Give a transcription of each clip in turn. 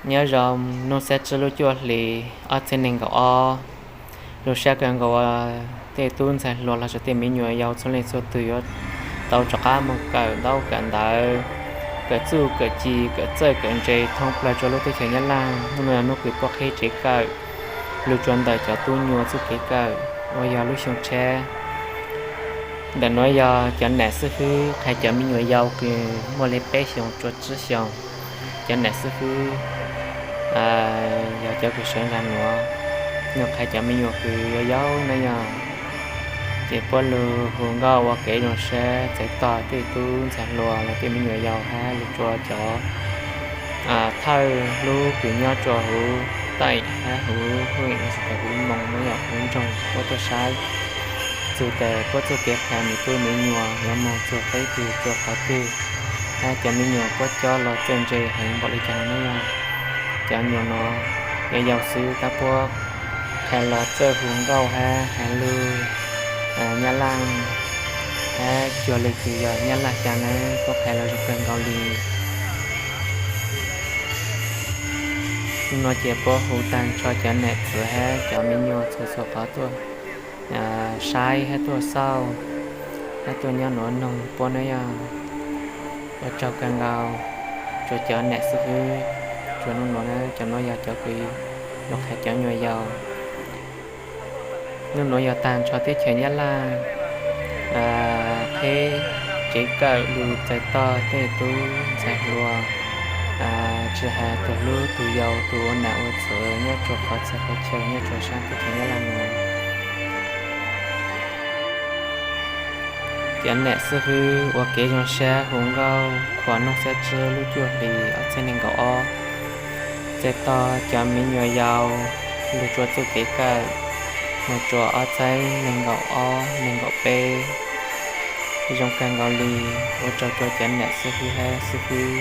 Nyob zoo hnub xiab tsib lub cuaj hlis ob txhiab nees nkaum ob, zoo siab kawg nkaus uas tej tub ntxhais hluas los sis tej me nyuam yaus txhua leej txhua tus yuav tau rov qab mus kawm ntaub kawm ntawv, kawm txuj kawm ci kawm txawj kawm ntse thoob plaws rua lub teb chaws Nyab Laj. Hnub no yog hnub kws puab qhib tsev kawm lug tsua ntawm cov tub nyuas txuj kev kawm uas yog lub xyoo tsheb. Ntawm nuav yog cov nam xib fwb qhia cov me nyuam yaus kws muaj le peb xyoos rua tsib xyoos. Cov nam xib fwb yog cov kws sawv nraag nuav, nws qhia cov me nyuam kws yau yau na yog. Ces puab lug hu nkauj ua kev zoo siab txais tog tej tub ntxhais hluas los tej me nyuam yaus hab lug tsua cov thawj hlub kws nyob tsua huv taim hab huv huj los sis huv moos no yog huv nroog puab tuaj saib txug tas puab txuj kev qhia me tub me nyuam yuav moog txug qeb twg tsua qhov twg, hab cov me nyuam puab cob los txawj ntse heev npaum le caag no na yog. Cov nyuam nuav yog yau xwb tab puab qhia los txawj hu nkauj hab has lug Nyab Laj, hab cuag le kws yog Nyab Laj xya nawb, puab qhia los zoo kawg nkaus li. Nua ces puab hu taag nrho cov nam txwv hab cov me nyuam txhua txhua qhov tuaj saib hab tuaj xauj hab tuaj nyob nuav noog puab na yog. Ua tsaug kawg nkaus rua cov nam xib fwb rua nub nuav na, cov nuav yog cov kws lug qhia cov nyuam yaus. Nub nuav yog taag nrho teb chaws Nyab Laj qheb tsev kawm lug txais tog tej tub ntxhais hluas, tsi has tug hlub tug yau tug ua nam ua txwv nyob tsua qhov txhia qhov chaw nyob tsua saab teb chaws Nyab Laj nuav. Cov nam xib fwb ua kev zoo siab hu nkauj khuam nub xiab tsib lub cuaj hlis ob txhiab nees nkaum ob, txais tog cov me nyuam yaus lug tsua txuj kev kawm moog tsua ob txhiab nees nkaum ob nees nkaum peb. Zoo kawg nkaus li, ua tsaug tsua cov nam xib fwb hab xib fwb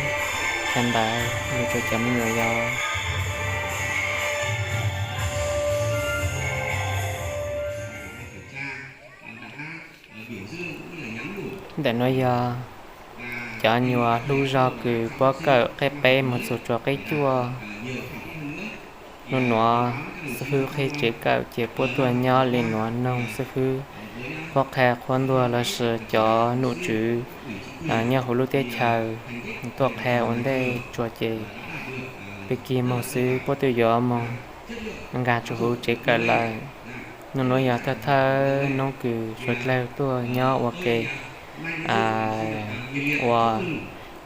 qhia ntawv lug tsua cov me nyuam yaus. Ntawm nuav yog cov nyuam hlub zog kws puab kawm qeb peb moog txug tsua qeb cuaj. Nub nuav xib fwb qhib tsev kawm ces puab tuaj nyob le nuav noog xib fwb, puab qha qhuab ntuag los sis cov nom tswv nyob huv lub teb chaws tuaj qha ua ntej tsua ces peb kig moog xwb puab twb yuav moog nkaag tsua huv tsev kawm lawm. Nub nuav yog thawj thawj nub kws suav dlawg tuaj nyob ua ke, ua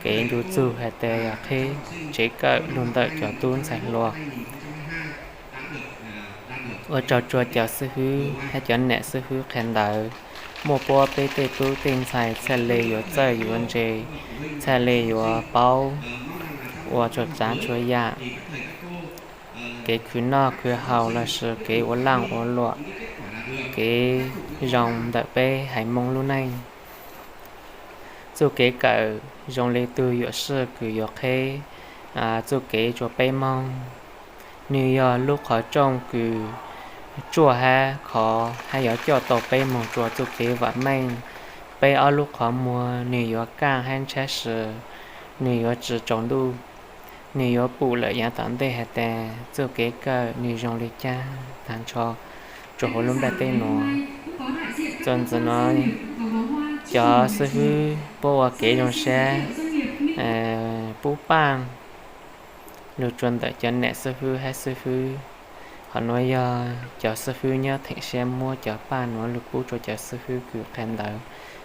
kev ncu txug has tas yog qhib tsev kawm lug ntawm cov tub ntxhais hluas. Ua tsaug tsua cov xib fwb hab cov nam xib fwb qhia ntawv, muaj puab peb tej tub tej ntxhais txhaj le yuav txawj yuav ntse, txhaj le yuav paub ua tsuas tsav tsuas yam, kev khwv noj khwv haus los sis kev ua laaj ua luam, kev zoo ntawm peb haiv Moob lub neej. Txuj kev kawm zoo le tug yuam sij kws yuav qheb txuj kev tsua peb moog. Nwg yog lub qhov rooj kws tsuaj hab khov hab yuav coj tau peb moog tsua txuj kev vaam meej. Peb ob lub qhov muag nwg yuav kaaj hab ntshaib swv, nwg yuav tsi tsaus ntuj, nwg yuav pum lawm yaav tom ntej has tas txuj kev kawm nwg zoo le caag taag nrho tsua huv lub nplaj teb nuav. Txuas ntxiv nuav, cov xib fwb puab ua kev zoo sab pub paaj lug tsua ntawm cov nam xib fwb hab xib fwb. Qhov nuav yog cov xib fwb nyob theem siab muab cov paaj nuav lug pub tsua cov xib fwb kws qha ntawv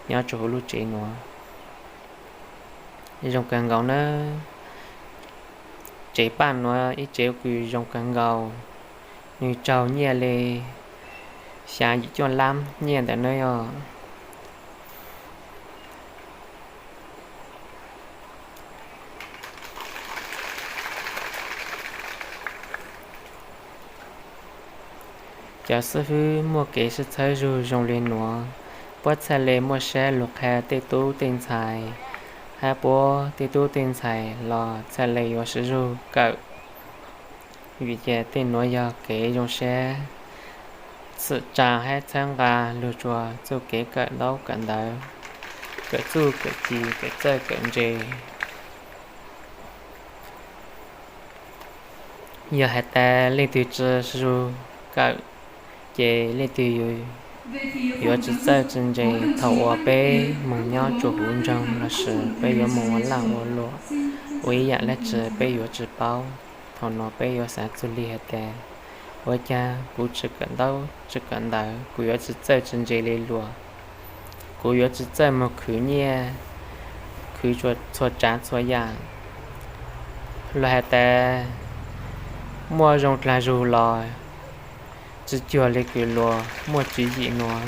nyob tsua huv lub tsev nuav. Zoo kawg nkaus nawb. Tsev paaj nuav ib tsev kws zoo kawg nkaus, nwg raug nyiaj le xya yim cuaj lab nyiaj ntawm nuav os. Cov xib fwb muaj kev sib txhawb zug zoo le nuav, puab txhaj le muaj sab lug qha tej tub tej ntxhais, hab puab tej tub tej ntxhais los txhaj le yuav sib zug kawm. Vim ces tej nuav yog kev zoo sab txhim tsaa hab txhawb nqa lug tsua txuj kev kawm ntaub kawm ntawv, kawm txuj kawm ci kawm txawj kawm ntse. Yog hais tias leej twg tsi zug kawm, ces leej twg yuav tsi txawj tsi ntse thaum uas peb moog nyob rua huv nroog lossis peb yuav moog ua laj ua luam, ua ib yaam dlaab tsi peb yuav tsi paub. Thaum nuav peb yuav xaav txug le hais tias, ua caag kuv tsi kawm ntaub tsi kawm ntawv, kuv yuav tsi txawj tsi ntse le luas, kuv yuav tsi txawj moog khwv nyiaj, khwv txhua tsaav txhua yaam, los hais tias muaj zoo dlaag zug los tsi cuag le kws luas muaj tswv yim nuav.